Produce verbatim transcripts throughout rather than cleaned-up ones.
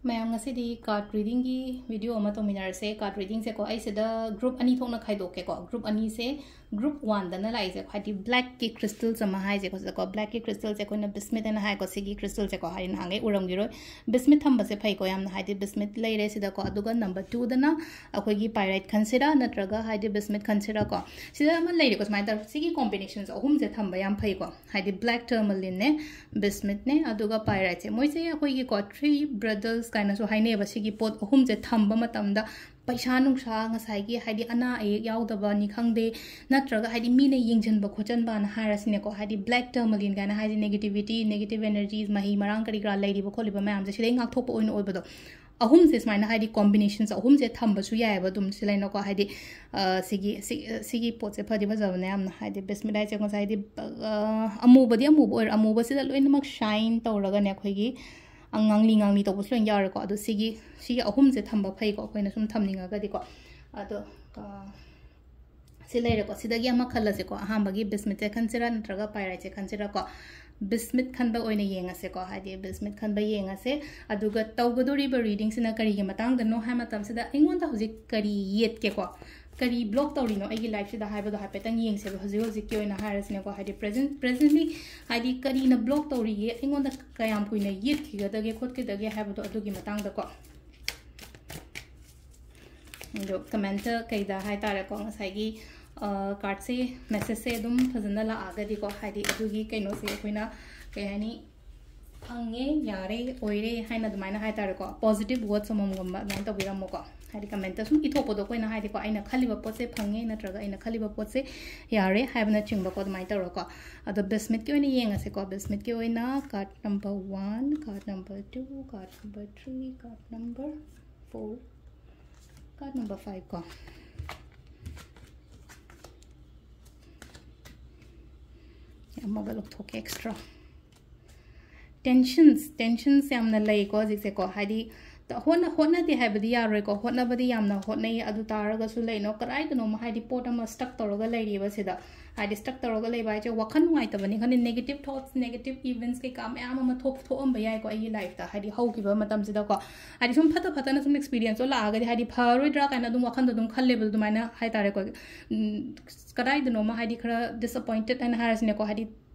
ꯃꯌꯥꯝ, ꯉꯁꯤꯗꯤ card readingꯒꯤ video ꯑꯃ ꯇꯧꯃꯤꯟꯅꯔꯁꯦ꯫ Card readingꯁꯦꯀꯣ, ꯑꯩ ꯁꯤꯗ group ꯑꯅꯤ ꯊꯣꯛꯅ ꯈꯥꯏꯗꯣꯛꯀꯦꯀꯣ꯫ Group ꯑꯅꯤꯁꯦ, group oneꯗꯅ ꯂꯥꯛꯏꯁꯦ, ꯍꯥꯏꯗꯤ blackꯀꯤ crystals ꯑꯃ ꯍꯥꯏꯁꯦꯀꯣ, ꯁꯤꯗꯀꯣ, blackꯀꯤ crystalꯁꯦ ꯑꯩꯈꯣꯏꯅ bismuth ꯍꯥꯏꯅ ꯍꯥꯏꯀꯣ꯫ ꯁꯤꯒꯤ crystalꯁꯦꯀꯣ, ꯍꯥꯏꯗꯤ ꯅꯍꯥꯟꯈꯩ ꯎꯔꯝꯈꯤꯔꯣꯏ, bismuth ꯊꯝꯕꯁꯦ ꯐꯩꯀꯣ ꯌꯥꯝꯅ, ꯍꯥꯏꯗꯤ bismuth ꯂꯩꯔꯦ ꯁꯤꯗꯀꯣ꯫ ꯑꯗꯨꯒ number twoꯗꯅ ꯑꯩꯈꯣꯏꯒꯤ pyrite ꯈꯟꯁꯤꯔꯥ ꯅꯠꯇ꯭ꯔꯒ ꯍꯥꯏꯗꯤ bismuth ꯈꯟꯁꯤꯔꯥꯀꯣ꯫ ꯁꯤꯗ ꯑꯃ ꯂꯩꯔꯦꯀꯣ, ꯁꯨꯃꯥꯏꯅ ꯇꯧꯔ, ꯁꯤꯒꯤ combinationꯁꯦ ꯑꯍꯨꯝꯁꯦ ꯊꯝꯕ ꯌꯥꯝ ꯐꯩꯀꯣ, ꯍꯥꯏꯗꯤ black tourmaline ꯅꯦ, bismuth ꯅꯦ, ꯑꯗꯨꯒ pyrite ꯁꯦ꯫ ꯃꯣꯏꯁꯦ ꯑꯩꯈꯣꯏꯒꯤꯀꯣ, three brothers ꯀꯥꯏꯅꯁꯨ ꯍꯥꯏꯅꯩꯌꯦꯕ꯫ ꯁꯤꯒꯤ ꯄꯣꯠ ꯑꯍꯨꯝꯁꯦ ꯊꯝꯕ ꯃꯇꯝꯗ ꯄꯩꯁꯥ ꯅꯨꯡꯁꯥ, ꯉꯁꯥꯏꯒꯤ ꯍꯥꯏꯗꯤ ꯑꯅꯥ ꯑꯌꯦꯛ ꯌꯥꯎꯗꯕꯅꯤ ꯈꯪꯗꯦ, ꯅꯠꯇ꯭ꯔꯒ ꯍꯥꯏꯗꯤ ꯃꯤꯅ ꯌꯦꯡꯁꯤꯟꯕ ꯈꯣꯠꯆꯟꯕꯅ ꯍꯥꯏꯔꯁꯤꯅꯦꯀꯣ, ꯍꯥꯏꯗꯤ black tourmaline ꯀꯥꯏꯅ ꯍꯥꯏꯁꯦ negativity, negative energies, ꯃꯍꯩ ꯃꯔꯥꯡ ꯀꯔꯤ ꯀꯔꯥ ꯂꯩꯔꯤꯕ ꯈꯣꯠꯂꯤꯕ ꯃꯌꯥꯝꯁꯦ ꯁꯤꯗꯩ ꯉꯥꯛꯊꯣꯛꯄ ꯑꯣꯏꯅ ꯑꯣꯏꯕꯗꯣ꯫ ꯑꯍꯨꯝꯁꯦ ꯁꯨꯃꯥꯏꯅ ꯍꯥꯏꯗꯤ combinations ꯑꯍꯨꯝꯁꯦ ꯊꯝꯕꯁꯨ ꯌꯥꯏꯑꯕ꯫ ꯑꯗꯨꯝ ꯁꯤ ꯂꯩꯅꯀꯣ, ꯍꯥꯏꯗꯤ, ꯑ, ꯁꯤꯒꯤ, ꯁꯤ-, ꯁꯤꯒꯤ ꯄꯣꯠꯁꯦ ꯐꯗꯤ ꯐꯖꯕꯅꯦ ꯌꯥꯝꯅ, ꯍꯥꯏꯗꯤ bismuth ꯍꯥꯏꯁꯦ ꯉꯁꯥꯏ ꯍꯥꯏꯗꯤ, ꯑ, ꯑꯃꯨꯕꯗꯤ ꯑꯃꯨꯕ ꯑꯣꯏꯔ-, ꯑꯃꯨꯕꯁꯤꯗ ꯂꯣꯏꯅꯃꯛ shine ꯇꯧꯔꯒꯅꯦ, ꯑꯩꯈꯣꯏꯒꯤ ꯉꯥꯡꯂꯤ ꯉꯥꯡꯂꯤ ꯇꯧꯕꯁꯨ ꯂꯣꯏꯅ ꯌꯥꯎꯔꯦꯀꯣ꯫ ꯑꯗꯣ ꯁꯤꯒꯤ, ꯁꯤꯒꯤ ꯑꯍꯨꯝꯁꯦ ꯊꯝꯕ ꯐꯩꯀꯣ, ꯑꯩꯈꯣꯏꯅ ꯁꯨꯝ ꯊꯝꯅꯤꯡꯉꯒꯗꯤꯀꯣ꯫ ꯑꯗꯣ, ꯑ, ꯁꯤ ꯂꯩꯔꯦꯀꯣ꯫ ꯁꯤꯗꯒꯤ ꯑꯃ ꯈꯜꯂꯁꯦꯀꯣ꯫ ꯑꯍꯥꯟꯕꯒꯤ bismuth ꯁꯦ ꯈꯟꯁꯤꯔꯥ ꯅꯠꯇ꯭ꯔꯒ pyrite ꯁꯦ ꯈꯟꯁꯤꯔꯥꯀꯣ? Bismuth ꯈꯟꯕ ꯑꯣꯏꯅ ꯌꯦꯡꯉꯁꯦꯀꯣ, ꯍꯥꯏꯗꯤ bismuth ꯈꯟꯕ ꯌꯦꯡꯉꯁꯦ꯫ ꯑꯗꯨꯒ ꯇꯧꯒꯗꯧꯔꯤꯕ reading ꯁꯤꯅ ꯀꯔꯤꯒꯤ ꯃꯇꯥꯡꯗꯅꯣ ꯍꯥꯏ ꯃꯇꯝꯁꯤꯗ, ꯑꯩꯉꯣꯟꯗ ꯍꯧꯖꯤꯛ ꯀꯔꯤ ꯌꯦꯠꯀꯦꯀꯣ, ꯀꯔꯤ block ꯇꯧꯔꯤꯅꯣ ꯑꯩꯒꯤ life ꯁꯤꯗ ꯍꯥꯏꯕꯗꯣ ꯍꯥꯏꯐꯦꯠꯇꯪ ꯌꯦꯡꯁꯦꯕ꯫ ꯍꯧꯖꯤꯛ ꯍꯧꯖꯤꯛꯀꯤ ꯑꯣꯏꯅ ꯍꯥꯏꯔꯁꯤꯅꯦꯀꯣ, ꯍꯥꯏꯗꯤ present, presently ꯍꯥꯏꯗꯤ ꯀꯔꯤꯅ block ꯇꯧꯔꯤꯒꯦ, ꯑꯩꯉꯣꯟꯗ ꯀꯌꯥꯝ ꯀꯨꯏꯅ ꯌꯦꯠꯈꯤꯒꯗꯒꯦ ꯈꯣꯠꯈꯤꯗꯒꯦ ꯍꯥꯏꯕꯗꯣ ꯑꯗꯨꯒꯤ ꯃꯇꯥꯡꯗꯀꯣ꯫ ꯑꯗꯣ comment ꯀꯩꯗ ꯍꯥꯏꯇꯥꯔꯦꯀꯣ, ꯉꯁꯥꯏꯒꯤ, ꯑ, card ꯁꯦ, message ꯁꯦ ꯑꯗꯨꯝ ꯐꯖꯅ ꯂꯥꯛꯑꯒꯗꯤꯀꯣ, ꯍꯥꯏꯗꯤ ꯑꯗꯨꯒꯤ ꯀꯩꯅꯣꯁꯦ ꯑꯩꯈꯣꯏꯅ, ꯀꯩ ꯍꯥꯏꯅꯤ, ꯐꯪꯉꯦ, ꯌꯥꯔꯦ, ꯑꯣꯏꯔꯦ ꯍꯥꯏꯅ ꯑꯗꯨꯃꯥꯏꯅ ꯍꯥꯏꯇꯥꯔꯦꯀꯣ, positive words ꯑꯃꯃꯝꯒꯨꯝꯕ ꯑꯗꯨꯃꯥꯏꯅ ꯇꯧꯕꯤꯔꯝꯃꯣꯀꯣ꯫ ꯍꯥꯏꯗꯤ comment ꯁꯨꯝ ꯏꯊꯣꯛꯄꯗꯣ ꯑꯩꯈꯣꯏꯅ ꯍꯥꯏꯗꯤꯀꯣ, ꯑꯩꯅ ꯈꯜꯂꯤꯕ ꯄꯣꯠꯁꯦ ꯐꯪꯉꯦ ꯅꯠꯇ꯭ꯔꯒ ꯑꯩꯅ ꯈꯜꯂꯤꯕ ꯄꯣꯠꯁꯦ ꯌꯥꯔꯦ ꯍꯥꯏꯕꯅꯆꯤꯡꯕꯀꯣ, ꯑꯗꯨꯃꯥꯏꯅ ꯇꯧꯔꯒꯀꯣ꯫ ꯑꯗꯣ bismuth ꯀꯤ ꯑꯣꯏꯅ ꯌꯦꯡꯉꯁꯦꯀꯣ꯫ Bismuth ꯀꯤ ꯑꯣꯏꯅ card number one, card number two, card number three, card number four, card number five ꯀꯣ꯫ ꯑꯃꯒ ꯂꯧꯊꯣꯛꯀꯦ extra꯫ Tensions, tensions ꯌꯥꯝꯅ ꯂꯩꯀꯣ ꯍꯧꯖꯤꯛꯁꯦꯀꯣ꯫ ꯍꯥꯏꯗꯤ ꯍꯣꯠꯅ-, ꯍꯣꯠꯅꯗꯦ ꯍꯥꯏꯕꯗꯤ ꯌꯥꯔꯣꯏꯀꯣ, ꯍꯣꯠꯅꯕꯗꯤ ꯌꯥꯝꯅ ꯍꯣꯠꯅꯩ꯫ ꯑꯗꯨ ꯇꯥꯔꯒꯁꯨ ꯂꯩꯅꯣ, ꯀꯗꯥꯏꯗꯅꯣꯃ ꯍꯥꯏꯗꯤ ꯄꯣꯠ ꯑꯃ stuck ꯇꯧꯔꯒ ꯂꯩꯔꯤꯕ ꯁꯤꯗ꯫ ꯍꯥꯏꯗꯤ ꯁ꯭ꯇꯛ ꯇꯧꯔꯒ ꯂꯩꯕ ꯍꯥꯏꯁꯦ ꯋꯥꯈꯜ ꯅꯨꯡꯉꯥꯏꯇꯕꯅꯤ ꯈꯪꯗꯦ, ꯅꯦꯒꯦꯇꯤꯞ ꯊꯣꯠꯁ, ꯅꯦꯒꯦꯇꯤꯞ ꯏꯚꯦꯟꯠꯁ ꯀꯩꯀꯥ ꯃꯌꯥꯝ ꯑꯃ ꯊꯣꯛ ꯊꯣꯛꯑꯝꯕ ꯌꯥꯏꯀꯣ ꯑꯩꯒꯤ ꯂꯥꯏꯐꯇ꯫ ꯍꯥꯏꯗꯤ ꯍꯧꯈꯤꯕ ꯃꯇꯝꯁꯤꯗꯀꯣ, ꯍꯥꯏꯗꯤ ꯁꯨꯝ ꯐꯠꯇ ꯐꯠꯇꯅ ꯁꯨꯝ ꯑꯦꯛꯁꯄꯤꯔꯤꯌꯦꯟꯁꯇꯣ ꯂꯥꯛꯑꯒꯗꯤ ꯍꯥꯏꯗꯤ ꯐꯔꯣꯏꯗ꯭ꯔꯥ ꯀꯥꯏꯅ ꯑꯗꯨꯝ ꯋꯥꯈꯜꯗꯣ ꯑꯗꯨꯝ ꯈꯜꯂꯦꯕ ꯑꯗꯨꯃꯥꯏꯅ ꯍꯥꯏꯇꯥꯔꯦꯀꯣ꯫ ꯎꯝ, ꯀꯗꯥꯏꯗꯅꯣꯃ ꯍꯥꯏꯗꯤ ꯈꯔ ꯗꯤꯁꯑꯄꯣꯏꯟꯇꯦꯠ ꯍꯥꯏꯅ ꯍꯥꯏꯔꯁꯤꯅꯦꯀꯣ, ꯍꯥꯏꯗꯤ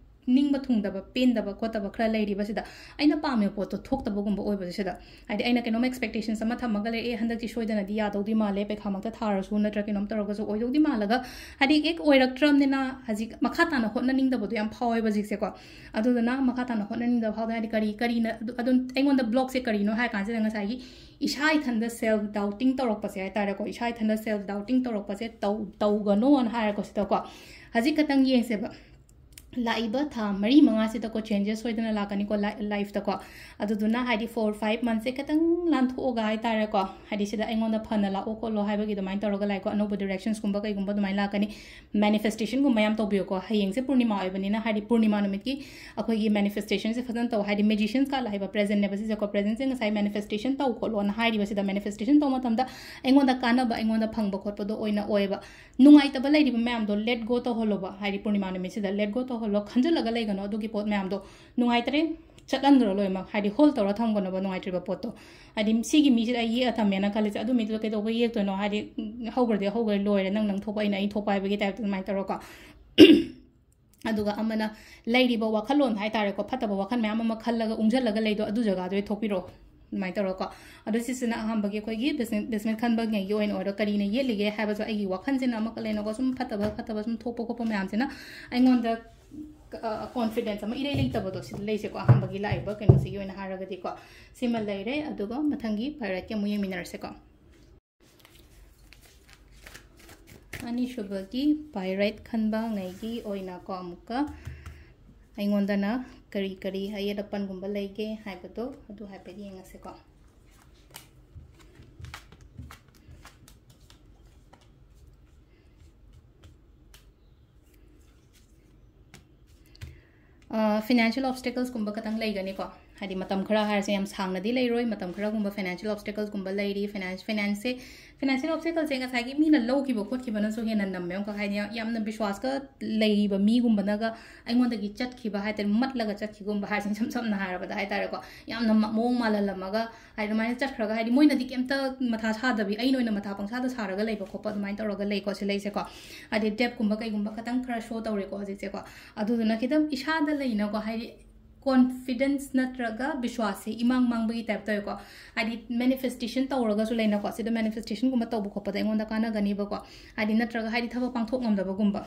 ꯅꯤꯡꯕ ꯊꯨꯡꯗꯕ, ꯄꯦꯟꯗꯕ ꯈꯣꯠꯇꯕ ꯈꯔ ꯂꯩꯔꯤꯕꯁꯤꯗ, ꯑꯩꯅ ꯄꯥꯝꯃꯤꯕ ꯄꯣꯠꯇꯣ ꯊꯣꯛꯇꯕꯒꯨꯝꯕ ꯑꯣꯏꯕꯁꯤꯗ, ꯍꯥꯏꯗꯤ ꯑꯩꯅ ꯀꯩꯅꯣꯝ ꯑꯦꯛꯁꯄꯦꯛꯇꯦꯁꯟꯁ ꯑꯃ ꯊꯝꯃꯒ ꯂꯩ, "ꯑꯦ, ꯍꯟꯗꯛꯇꯤ ꯁꯣꯏꯗꯅꯗꯤ ꯌꯥꯗꯧꯗꯤ ꯃꯥꯜꯂꯦ, ꯄꯩꯈꯥꯃꯛꯇ ꯊꯥꯔꯁꯨ ꯅꯠꯇ꯭ꯔꯒ ꯀꯩꯅꯣꯝ ꯇꯧꯔꯒꯁꯨ ꯑꯣꯏꯗꯧꯗꯤ ꯃꯥꯜꯂꯒ", ꯍꯥꯏꯗꯤ ꯍꯦꯛ ꯑꯣꯏꯔꯛꯇ꯭ꯔꯕꯅꯤꯅ ꯍꯧꯖꯤꯛ ꯃꯈꯥ ꯇꯥꯅ ꯍꯣꯠꯅꯅꯤꯡꯗꯕꯗꯣ ꯌꯥꯝ ꯐꯥꯎꯋꯦꯕ ꯍꯧꯖꯤꯛꯁꯦꯀꯣ꯫ ꯑꯗꯨꯗꯨꯅ ꯃꯈꯥ ꯇꯥꯅ ꯍꯣꯠꯅꯅꯤꯡꯗꯕ ꯐꯥꯎꯗꯦ꯫ ꯍꯥꯏꯗꯤ ꯀꯔꯤ, ꯀꯔꯤꯅ ꯑꯗꯨ, ꯑꯗꯨꯝ ꯑꯩꯉꯣꯟꯗ ꯕ꯭ꯂꯣꯛꯁꯦ ꯀꯔꯤꯅꯣ ꯍꯥꯏ ꯀꯥꯟꯁꯤꯗ ꯉꯁꯥꯏꯒꯤ ꯏꯁꯥ ꯏꯊꯟꯗ ꯁꯦꯜꯐ ꯗꯥꯎꯇꯤꯡ ꯇꯧꯔꯛꯄꯁꯦ ꯍꯥꯏꯇꯥꯔꯦꯀꯣ, ꯏꯁꯥ ꯏꯊꯟꯗ ꯁꯦꯜꯐ ꯗꯥꯎꯇꯤꯡ ꯇꯧꯔꯛꯄꯁꯦ ꯇꯧ-, ꯇꯧꯒꯅꯣꯅ ꯍꯥꯏꯔꯦꯀꯣ ꯁꯤꯗꯀꯣ꯫ ꯍꯧꯖꯤꯛ ꯈꯛꯇꯪ ꯌꯦꯡꯁꯦꯕ꯫ ꯂꯥꯛꯏꯕ ꯊꯥ ꯃꯔꯤ ꯃꯉꯥꯁꯤꯗꯀꯣ ꯆꯦꯟꯖꯦꯁ ꯁꯣꯏꯗꯅ ꯂꯥꯛꯀꯅꯤꯀꯣ ꯂꯥꯏ-, ꯂꯥꯏꯐꯇꯀꯣ꯫ ꯑꯗꯨꯗꯨꯅ ꯍꯥꯏꯗꯤ ꯐꯣꯔ ꯐꯥꯏꯚ ꯃꯟꯊꯁꯦ ꯈꯤꯇꯪ ꯂꯥꯟꯊꯣꯛꯑꯒ ꯍꯥꯏꯇꯥꯔꯦꯀꯣ, ꯍꯥꯏꯗꯤ ꯁꯤꯗ ꯑꯩꯉꯣꯟꯗ ꯐꯅ ꯂꯥꯛꯑꯣ ꯈꯣꯠꯂꯣ ꯍꯥꯏꯕꯒꯤ ꯑꯗꯨꯃꯥꯏꯅ ꯇꯧꯔꯒ ꯂꯥꯛꯏꯀꯣ꯫ ꯑꯅꯧꯕ ꯗꯤꯔꯦꯛꯁꯟꯁꯀꯨꯝꯕ ꯀꯩꯒꯨꯝꯕ ꯑꯗꯨꯃꯥꯏꯅ ꯂꯥꯛꯀꯅꯤ꯫ ꯃꯦꯅꯤꯐꯦꯁꯇꯦꯁꯟꯒꯨꯝꯕ ꯌꯥꯝ ꯇꯧꯕꯤꯌꯨꯀꯣ꯫ ꯍꯌꯦꯡꯁꯦ ꯄꯨꯔꯅꯤꯃꯥ ꯑꯣꯏꯕꯅꯤꯅ ꯍꯥꯏꯗꯤ ꯄꯨꯔꯅꯤꯃꯥ ꯅꯨꯃꯤꯠꯀꯤ ꯑꯩꯈꯣꯏꯒꯤ ꯃꯦꯅꯤꯐꯦꯁꯇꯦꯁꯟꯁꯦ ꯐꯖꯅ ꯇꯧ꯫ ꯍꯥꯏꯗꯤ ꯃꯦꯖꯤꯁꯤꯌꯟꯁ ꯀꯥꯔꯗ ꯍꯥꯏꯕ ꯄ꯭ꯔꯦꯖꯦꯟꯅꯦꯕ ꯁꯤꯁꯦꯀꯣ꯫ ꯄ꯭ꯔꯦꯖꯦꯟꯁꯦ ꯉꯁꯥꯏ ꯃꯦꯅꯤꯐꯦꯁꯇꯦꯁꯟ ꯇꯧ ꯈꯣꯠꯂꯣꯅ ꯍꯥꯏꯔꯤꯕꯁꯤꯗ ꯃꯦꯅꯤꯐꯦꯁꯇꯦꯁꯟ ꯇꯧꯕ ꯃꯇꯝꯗ ꯑꯩꯉꯣꯟꯗ ꯀꯥꯟꯅꯕ, ꯑꯩꯉꯣꯟꯗ ꯐꯪꯕ ꯈꯣꯠꯄꯗꯣ ꯑꯣꯏꯅ ꯑꯣꯏꯌꯦꯕ꯫ ꯅꯨꯡꯉꯥꯏꯇꯕ ꯂꯩꯔꯤꯕ ꯃꯌꯥꯝꯗꯣ let go ꯇꯧꯍꯜꯂꯣꯕ꯫ ꯍꯥꯏꯗꯤ ꯄꯨꯔꯅꯤꯃꯥ ꯅꯨꯃꯤꯠꯁꯤꯗ let go ꯇꯧꯍꯜꯂꯣ, ꯈꯟꯖꯤꯜꯂꯒ ꯂꯩꯒꯅꯣ ꯑꯗꯨꯒꯤ ꯄꯣꯠ ꯃꯌꯥꯝꯗꯣ꯫ ꯅꯨꯡꯉꯥꯏꯇ꯭ꯔꯦ, ꯆꯠꯍꯟꯈ꯭ꯔꯣ ꯂꯣꯏꯅꯃꯛ꯫ ꯍꯥꯏꯗꯤ ꯍꯣꯜ ꯇꯧꯔ ꯊꯝꯒꯅꯣꯕ ꯅꯨꯡꯉꯥꯏꯇ꯭ꯔꯤꯕ ꯄꯣꯠꯇꯣ꯫ ꯍꯥꯏꯗꯤ ꯁꯤꯒꯤ ꯃꯤꯁꯤꯗ ꯑꯩ ꯌꯦꯛꯑ ꯊꯝꯃꯦꯅ ꯈꯜꯂꯁꯦ, ꯑꯗꯨ ꯃꯤꯗꯨꯗ ꯀꯩꯗꯧꯕ ꯌꯦꯛꯇꯣꯏꯅꯣ? ꯍꯥꯏꯗꯤ ꯍꯧꯈ꯭ꯔꯗꯤ ꯍꯧꯈ꯭ꯔꯦ, ꯂꯣꯏꯔꯦ, ꯅꯪ ꯅꯪ ꯊꯣꯛꯄ, ꯑꯩꯅ ꯑꯩ ꯊꯣꯛꯄ ꯍꯥꯏꯕꯒꯤ ꯇꯥꯏꯞꯇ ꯑꯗꯨꯃꯥꯏꯅ ꯇꯧꯔꯒꯀꯣ꯫ ꯑꯗꯨꯒ ꯑꯃꯅ ꯂꯩꯔꯤꯕ ꯋꯥꯈꯜꯂꯣꯟ ꯍꯥꯏꯇꯥꯔꯦꯀꯣ, ꯐꯠꯇꯕ ꯋꯥꯈꯜ ꯃꯌꯥꯝ ꯑꯃ ꯈꯜꯂꯒ ꯎꯪꯁꯜꯂꯒ ꯂꯩꯗꯣ ꯑꯗꯨ ꯖꯒꯥꯗꯨꯗ ꯊꯣꯛꯄꯤꯔꯛꯑꯣ꯫ ꯑꯗꯨꯃꯥꯏꯅ ꯇꯧꯔꯒꯀꯣ꯫ ꯑꯗꯣ ꯁꯤꯁꯤꯅ ꯑꯍꯥꯟꯕꯒꯤ ꯑꯩꯈꯣꯏꯒꯤ ꯕꯤꯁꯃꯤꯠ, ꯕꯤꯁꯃꯤꯠ ꯈꯟꯕꯉꯩꯒꯤ ꯑꯣꯏꯅ ꯑꯣꯏꯔꯣ, ꯀꯔꯤꯅ ꯌꯦꯠꯂꯤꯒꯦ ꯍꯥꯏꯕꯁꯨ ꯑꯩꯒꯤ ꯋꯥꯈꯜꯁꯤꯅ ꯑꯃ ꯀꯩꯅꯣꯒ ꯁꯨꯝ ꯐꯠꯇꯕ ꯐꯠꯇꯕ ꯁꯨꯝ ꯊꯣꯛꯄ ꯈꯣꯠꯄ ꯃꯌꯥꯝꯁꯤꯅ ꯑꯩꯉꯣꯟꯗ, ꯑ, ꯀꯣꯟꯐꯤꯗꯦꯟꯁ ꯑꯃ ꯏꯔꯩ ꯂꯩꯇꯕꯗꯣ ꯁꯤꯗ ꯂꯩꯁꯦꯀꯣ꯫ ꯑꯍꯥꯟꯕꯒꯤ ꯂꯥꯛꯏꯕ ꯀꯩꯅꯣꯁꯤꯒꯤ ꯑꯣꯏꯅ ꯍꯥꯏꯔꯒꯗꯤꯀꯣ꯫ ꯁꯤꯃ ꯂꯩꯔꯦ꯫ ꯑꯗꯨꯒ ꯃꯊꯪꯒꯤ ꯄꯥꯏꯔꯠꯀꯤ ꯑꯃꯨꯛ ꯌꯦꯡꯃꯤꯟꯅꯔꯁꯦꯀꯣ꯫ ꯑꯅꯤꯁꯨꯕꯒꯤ ꯄꯥꯏꯔꯠ ꯈꯟꯕꯉꯩꯒꯤ ꯑꯣꯏꯅꯀꯣ, ꯑꯃꯨꯛꯀ ꯑꯩꯉꯣꯟꯗꯅ ꯀꯔꯤ ꯀꯔꯤ ꯑꯌꯦꯠ ꯑꯄꯟꯒꯨꯝꯕ ꯂꯩꯒꯦ ꯍꯥꯏꯕꯗꯣ ꯑꯗꯨ ꯍꯥꯏꯐꯦꯠ ꯌꯦꯡꯉꯁꯦꯀꯣ꯫ ꯐꯤꯅꯥꯟꯁꯤꯌꯦꯜ ꯑꯣꯕꯁꯇꯦꯀꯜꯁꯀꯨꯝꯕ ꯈꯇꯪ ꯂꯩꯒꯅꯤꯀꯣ꯫ ꯍꯥꯏꯗꯤ ꯃꯇꯝ ꯈꯔ ꯍꯥꯏꯔꯁꯦ, ꯌꯥꯝ ꯁꯥꯡꯅꯗꯤ ꯂꯩꯔꯣꯏ, ꯃꯇꯝ ꯈꯔꯒꯨꯝꯕ ꯐꯥꯏꯅꯥꯟꯁꯤꯌꯦꯜ ꯑꯣꯕꯁꯇꯦꯀꯜꯁꯀꯨꯝꯕ ꯂꯩꯔꯤ꯫ ꯐꯥꯏꯅꯥꯟꯁ ꯐꯥꯏꯅꯥꯟꯁꯁꯦ ꯐꯥꯏꯅꯥꯟꯁꯤꯌꯦꯜ ꯑꯣꯕꯁꯇꯦꯀꯜꯁꯦ ꯉꯁꯥꯏꯒꯤ ꯃꯤꯅ ꯂꯧꯈꯤꯕ ꯈꯣꯠꯈꯤꯕꯅꯁꯨ ꯍꯦꯟꯅ ꯅꯝꯃꯦ꯫ ꯑꯃꯨꯛꯀ ꯍꯥꯏꯗꯤ ꯌꯥꯝꯅ ꯕꯤꯁ꯭ꯋꯥꯁꯀ ꯂꯩꯔꯤꯕ ꯃꯤꯒꯨꯝꯕꯅꯒ ꯑꯩꯉꯣꯟꯗꯒꯤ ꯆꯠꯈꯤꯕ ꯍꯥꯏ ꯇꯥꯔꯦ, ꯃꯠꯂꯒ ꯆꯠꯈꯤꯒꯨꯝꯕ ꯍꯥꯏꯔꯁꯦ, ꯏꯁꯝ ꯁꯝꯅ ꯍꯥꯏꯔꯕꯗ ꯍꯥꯏ ꯇꯥꯔꯦꯀꯣ, ꯌꯥꯝꯅ ꯃ- ꯃꯑꯣꯡ ꯃꯥꯜꯍꯜꯂꯝꯃꯒ ꯍꯥꯏꯗꯤ ꯑꯗꯨꯃꯥꯏꯅ ꯆꯠꯈ꯭ꯔꯒ ꯍꯥꯏꯗꯤ ꯃꯣꯏꯅꯗꯤ ꯀꯩꯝꯇ ꯃꯊꯥ ꯁꯥꯗꯕꯤ, ꯑꯩꯅ ꯑꯣꯏꯅ ꯃꯊꯥ ꯄꯪꯁꯥꯗ ꯁꯥꯔꯒ ꯂꯩꯕ ꯈꯣꯠꯄ ꯑꯗꯨꯃꯥꯏꯅ ꯇꯧꯔꯒ ꯂꯩꯀꯣ ꯁꯤ ꯂꯩꯁꯦꯀꯣ꯫ ꯍꯥꯏꯗꯤ ꯗꯦꯞꯀꯨꯝꯕ ꯀꯩꯒꯨꯝꯕ ꯈꯇꯪ ꯈꯔ ꯁꯣ ꯇꯧꯔꯦꯀꯣ ꯍꯧꯖꯤꯛꯁꯦꯀꯣ꯫ ꯑꯗꯨꯗꯨꯅ ꯈꯤꯇꯪ ꯏꯁꯥꯗ ꯂꯩꯅꯀꯣ, ꯍꯥꯏꯗꯤ ꯀꯣꯟꯐꯤꯗꯦꯟꯁ ꯅꯠꯇ꯭ꯔꯒ ꯕꯤꯁ꯭ꯋꯥꯁꯁꯦ ꯏꯃꯥꯡ ꯃꯥꯡꯕꯒꯤ ꯇꯥꯏꯞ ꯇꯧꯋꯦꯀꯣ꯫ ꯍꯥꯏꯗꯤ ꯃꯦꯅꯤꯐꯦꯁꯇꯦꯁꯟ ꯇꯧꯔꯒꯁꯨ ꯂꯩꯅꯀꯣ, ꯁꯤꯗ ꯃꯦꯅꯤꯐꯦꯁꯇꯦꯁꯟꯒꯨꯝꯕ ꯇꯧꯕ ꯈꯣꯠꯄꯗ ꯑꯩꯉꯣꯟꯗ ꯀꯥꯟꯅꯒꯅꯤꯕꯀꯣ꯫ ꯍꯥꯏꯗꯤ ꯅꯠꯇ꯭ꯔꯒ ꯍꯥꯏꯗꯤ ꯊꯕꯛ ꯄꯥꯡꯊꯣꯛ ꯉꯝꯗꯕꯒꯨꯝꯕ꯫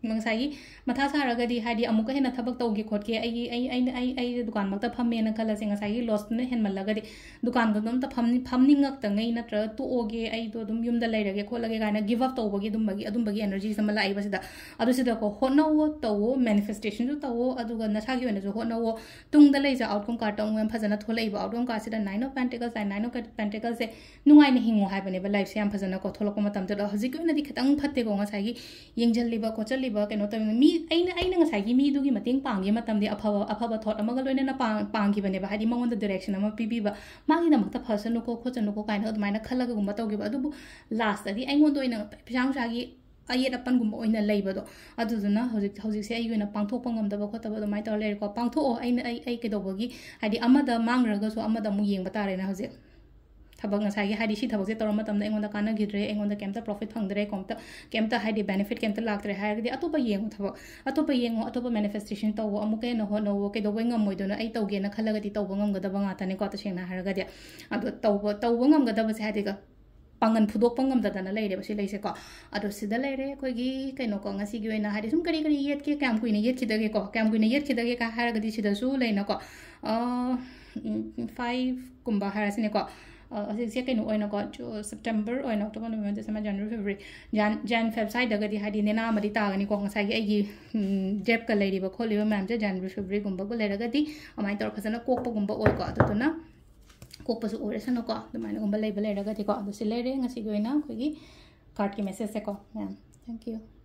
ꯉꯁꯥꯏꯒꯤ ꯃꯊꯥ ꯁꯥꯔꯒꯗꯤ ꯍꯥꯏꯗꯤ ꯑꯃꯨꯛꯀ ꯍꯦꯟꯅ ꯊꯕꯛ ꯇꯧꯒꯦ ꯈꯣꯠꯀꯦ, ꯑꯩꯒꯤ ꯑꯩ ꯑꯩꯅ ꯑꯩ ꯑꯩ ꯗꯨꯀꯥꯟꯃꯛꯇ ꯐꯝꯃꯦꯅ ꯈꯜꯂꯁꯦ, ꯉꯁꯥꯏꯒꯤ ꯂꯣꯁꯇꯨꯅ ꯍꯦꯟꯃꯜꯂꯒꯗꯤ ꯗꯨꯀꯥꯟꯗꯣ ꯑꯝꯇ ꯐꯝꯅꯤ ꯐꯝꯅꯤꯡꯉꯛꯇꯉꯩ ꯅꯠꯇ꯭ꯔꯒ ꯇꯣꯛꯑꯣꯒꯦ, ꯑꯩꯗꯣ ꯑꯗꯨꯝ ꯌꯨꯝꯗ ꯂꯩꯔꯒꯦ ꯈꯣꯠꯂꯒꯦ ꯀꯥꯏꯅ ꯒꯤꯞ ꯑꯞ ꯇꯧꯕꯒꯤ ꯑꯗꯨꯝꯕꯒꯤ ꯑꯗꯨꯝꯕꯒꯤ ꯑꯦꯅꯔꯖꯤꯁ ꯑꯃ ꯂꯥꯛꯏꯕꯁꯤꯗ꯫ ꯑꯗꯨꯁꯤꯗꯀꯣ ꯍꯣꯠꯅꯧꯋꯣ, ꯇꯧꯋꯣ, ꯃꯦꯅꯤꯐꯦꯁꯇꯦꯁꯟꯁꯨ ꯇꯧꯋꯣ, ꯑꯗꯨꯒ ꯅꯁꯥꯒꯤ ꯑꯣꯏꯅꯁꯨ ꯍꯣꯠꯅꯧꯋꯣ꯫ ꯇꯨꯡꯗ ꯂꯩꯖ ꯑꯥꯎꯠꯀꯝ ꯀꯥꯔꯠꯇ ꯑꯃꯨꯛ ꯌꯥꯝ ꯐꯖꯅ ꯊꯣꯛꯂꯛꯏꯕ ꯑꯥꯎꯠꯀꯝ ꯀꯥꯔꯠꯁꯤꯗ ꯅꯥꯏꯟ ꯑꯣꯐ ꯄꯦꯟꯇꯦꯀꯜꯁ ꯍꯥꯏ, ꯅꯥꯏꯟ ꯑꯣꯐ ꯄꯦꯟꯇꯦꯀꯜꯁꯦ ꯅꯨꯡꯉꯥꯏꯅ ꯍꯤꯡꯉꯣ ꯍꯥꯏꯕꯅꯦꯕ ꯂꯥꯏꯐꯁꯦ ꯌꯥꯝ ꯐꯖꯅꯀꯣ ꯊꯣꯛꯂꯛꯄ ꯃꯇꯝꯗ꯫ ꯑꯗꯣ ꯍꯧꯖꯤꯛꯀꯤ ꯑꯣꯏꯅꯗꯤ ꯈꯤꯇꯪ ꯐꯠꯇꯦꯀꯣ, ꯉꯁꯥꯏꯒꯤ ꯌꯦꯡꯁꯤꯜꯂꯤꯕ ꯈꯣꯠꯆꯜꯂꯤꯕ ꯀꯩꯅꯣ ꯇꯧꯔꯤꯕ ꯃꯤ, ꯑꯩꯅ ꯑꯩꯅ ꯉꯁꯥꯏꯒꯤ ꯃꯤꯗꯨꯒꯤ ꯃꯇꯦꯡ ꯄꯥꯡꯒꯦ ꯃꯇꯝꯗꯤ ꯑꯐꯕ ꯑꯐꯕ ꯊꯣꯠ ꯑꯃꯒ ꯂꯣꯏꯅꯅ ꯄꯥꯡ ꯄꯥꯡꯈꯤꯕꯅꯦꯕ, ꯍꯥꯏꯗꯤ ꯃꯉꯣꯟꯗ ꯗꯤꯔꯦꯛꯁꯟ ꯑꯃ ꯄꯤꯕꯤꯕ, ꯃꯥꯒꯤꯗꯃꯛꯇ ꯐꯁꯅꯨꯀꯣ ꯈꯣꯠꯁꯅꯨꯀꯣ ꯀꯥꯏꯅ ꯑꯗꯨꯃꯥꯏꯅ ꯈꯜꯂꯒꯒꯨꯝꯕ ꯇꯧꯈꯤꯕ꯫ ꯑꯗꯨꯕꯨ ꯂꯥꯁꯇꯗꯤ ꯑꯩꯉꯣꯟꯗ ꯑꯣꯏꯅ ꯄꯩꯁꯥ ꯅꯨꯡꯁꯥꯒꯤ ꯑꯌꯦꯠ ꯑꯄꯟꯒꯨꯝꯕ ꯑꯣꯏꯅ ꯂꯩꯕꯗꯣ꯫ ꯑꯗꯨꯗꯨꯅ ꯍꯧꯖꯤꯛ ꯍꯧꯖꯤꯛꯁꯦ ꯑꯩꯒꯤ ꯑꯣꯏꯅ ꯄꯥꯡꯊꯣꯛꯄ ꯉꯝꯗꯕ ꯈꯣꯠꯇꯕ ꯑꯗꯨꯃꯥꯏꯅ ꯇꯧꯔ ꯂꯩꯔꯦꯀꯣ꯫ ꯄꯥꯡꯊꯣꯛꯑꯣ, ꯑꯩꯅ ꯑꯩ ꯑꯩ ꯀꯩꯗꯧꯕꯒꯤ, ꯍꯥꯏꯗꯤ ꯑꯃꯗ ꯃꯥꯡꯈ꯭ꯔꯒꯁꯨ ꯑꯃꯗ ꯑꯃꯨꯛ ꯌꯦꯡꯕ ꯇꯥꯔꯦꯅ ꯍꯧꯖꯤꯛ꯫ ꯊꯕꯛ ꯉꯁꯥꯏꯒꯤ ꯍꯥꯏꯗꯤ ꯁꯤ ꯊꯕꯛꯁꯦ ꯇꯧꯔ ꯃꯇꯝꯗ ꯑꯩꯉꯣꯟꯗ ꯀꯥꯟꯅꯈꯤꯗ꯭ꯔꯦ, ꯑꯩꯉꯣꯟꯗ ꯀꯩꯝꯇ ꯄ꯭ꯔꯣꯐꯤꯠ ꯐꯪꯗ꯭ꯔꯦ, ꯀꯩꯝꯇ ꯀꯩꯝꯇ ꯍꯥꯏꯗꯤ ꯕꯦꯅꯤꯐꯤꯠ ꯀꯩꯝꯇ ꯂꯥꯛꯇ꯭ꯔꯦ ꯍꯥꯏꯔꯒꯗꯤ ꯑꯇꯣꯞꯄ ꯌꯦꯡꯉꯣ, ꯊꯕꯛ ꯑꯇꯣꯞꯄ ꯌꯦꯡꯉꯣ, ꯑꯇꯣꯞꯄ ꯃꯦꯅꯤꯐꯦꯁꯇꯦꯁꯟ ꯇꯧꯋꯣ, ꯑꯃꯨꯛꯀ ꯍꯦꯟꯅ ꯍꯣꯠꯅꯧꯋꯣ꯫ ꯀꯩꯗꯧꯕꯩ ꯉꯝꯃꯣꯏꯗꯣꯏꯅꯣ? ꯑꯩ ꯇꯧꯒꯦꯅ ꯈꯜꯂꯒꯗꯤ ꯇꯧꯕ ꯉꯝꯒꯗꯕ ꯉꯥꯛꯇꯅꯤꯀꯣ, ꯇꯁꯦꯡꯅ ꯍꯥꯏꯔꯒꯗꯤ꯫ ꯑꯗꯣ ꯇꯧꯕ ꯇꯧꯕ ꯉꯝꯒꯗꯕꯁꯦ ꯍꯥꯏꯗꯤꯒ ꯄꯥꯡꯒꯟ ꯐꯨꯗꯣꯛꯄ ꯉꯝꯗꯗꯅ ꯂꯩꯔꯦꯕ ꯁꯤ ꯂꯩꯁꯦꯀꯣ꯫ ꯑꯗꯣ ꯁꯤꯗ ꯂꯩꯔꯦ ꯑꯩꯈꯣꯏꯒꯤ ꯀꯩꯅꯣꯀꯣ, ꯉꯁꯤꯒꯤ ꯑꯣꯏꯅ ꯍꯥꯏꯗꯤ ꯁꯨꯝ ꯀꯔꯤ ꯀꯔꯤ ꯌꯦꯠꯀꯦ, ꯀꯌꯥꯝ ꯀꯨꯏꯅ ꯌꯦꯠꯈꯤꯗꯒꯦꯀꯣ, ꯀꯌꯥꯝ ꯀꯨꯏꯅ ꯌꯦꯠꯈꯤꯗꯒꯦ ꯀꯥꯏ ꯍꯥꯏꯔꯒꯗꯤ ꯁꯤꯗꯁꯨ ꯂꯩꯅꯀꯣ, ꯐꯥꯏꯚꯀꯨꯝꯕ ꯍꯥꯏꯔꯁꯤꯅꯦꯀꯣ꯫ ꯑ, ꯍꯧꯖꯤꯛꯁꯦ ꯀꯩꯅꯣ ꯑꯣꯏꯅꯀꯣ, ꯖꯨ- ꯁꯦꯞꯇꯦꯝꯕꯔ ꯑꯣꯏꯅ, October, November, December, January, February, Jan Jan Feb ꯁ꯭ꯋꯥꯏꯗꯒꯗꯤ ꯍꯥꯏꯗꯤ ꯅꯦꯅꯥ ꯑꯃꯗꯤ ꯇꯥꯒꯅꯤꯀꯣ꯫ ꯉꯁꯥꯏꯒꯤ ꯑꯩꯒꯤ ꯗꯦꯞꯀ ꯂꯩꯔꯤꯕ ꯈꯣꯠꯂꯤꯕ ꯃꯌꯥꯝꯁꯦ ꯖꯅꯋꯥꯔꯤ, ꯐꯦꯕ꯭ꯔꯨꯋꯥꯔꯤꯒꯨꯝꯕꯒ ꯂꯩꯔꯒꯗꯤ ꯑꯗꯨꯃꯥꯏꯅ ꯇꯧꯔ ꯐꯖꯅ ꯀꯣꯛꯄꯒꯨꯝꯕ ꯑꯣꯏꯀꯣ꯫ ꯑꯗꯨꯗꯨꯅ ꯀꯣꯛꯄꯁꯨ ꯑꯣꯏꯔꯁꯅꯨꯀꯣ, ꯑꯗꯨꯃꯥꯏꯅꯒꯨꯝꯕ ꯂꯩꯕ ꯂꯩꯔꯒꯗꯤꯀꯣ꯫ ꯑꯗꯨ ꯁꯤ ꯂꯩꯔꯦ ꯉꯁꯤꯒꯤ ꯑꯣꯏꯅ ꯑꯩꯈꯣꯏꯒꯤ ꯀꯥꯔꯠꯀꯤ ꯃꯦꯁꯦꯖꯁꯦꯀꯣ ꯃꯌꯥꯝ꯫ Thank you꯫